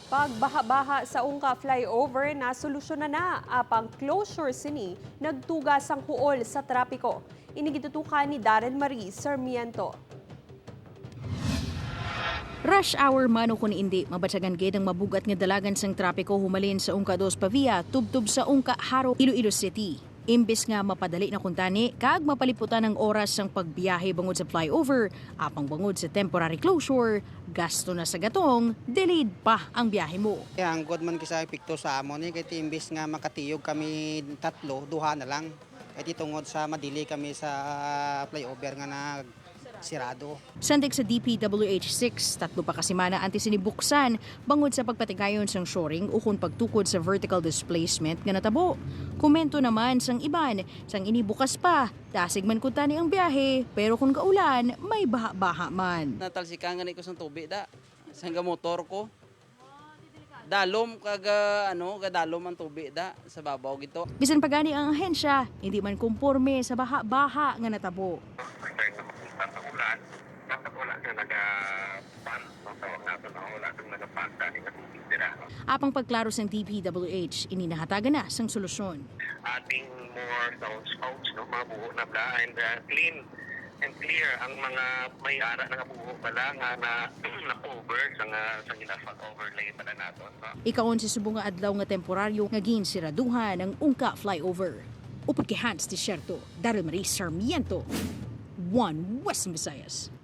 Pagbaha-baha sa Ungka flyover na solusyonan na apang closure sini nagtuga sang huol sa trapiko. Ini gitutukan ni Darren Marie Sarmiento. Rush hour man o kun indi, mabatyagan gid ang mabugat nga dalagan sang trapiko humalin sa Ungka Dos Pavia, tubtob sa Ungka Jaro, Iloilo City. Imbes nga mapadali na kuntani, kag mapaliputan ang oras sang pagbiyahe bangod sa flyover, apang bangod sa temporary closure, gasto na sa gatong, delayed pa ang biyahe mo. Kaya ang good man kisa epekto sa amon ni kay imbes nga makatiyog kami tatlo, duha na lang. Kay tungod sa madili kami sa flyover nga nag sirado. Sandig sa DPWH 6, 3 pa kasimana antes sinibuksan bangod sa pagpatigayon sang shoring o kung pagtukod sa vertical displacement nga natabo. Komento naman sang iban, sang inibukas pa, dasig man kuntani ang biyahe, pero kung gaulan, may baha-baha man. Natalsikan gani ko sa tubig da. Sa nga motor ko. Dalom kag ano, gadalom ang tubig da sa babaw gito. Bisan pa gani ang ahensya, hindi man kumporme sa baha-baha nga natabo. Concern na makita sa ulan, dapat wala na nagapan, no? Tawag nato na wala kang nagapan dahil nga tubig dira, no? Apang pagklaro sang DPWH, ininahatagan na sang solusyon. Adding more downspouts, no? Mga buho na bla, and clean and clear ang mga may ara na nga buho bala nga na na cover sa ginasfalt overlay bala naton, no? Ikaon si subong nga adlaw nga temporaryo nga ginsiraduhan ang Ungka flyover. Upod kay Hans Desierto, Daryl Marie Sarmiento, One Western Visayas.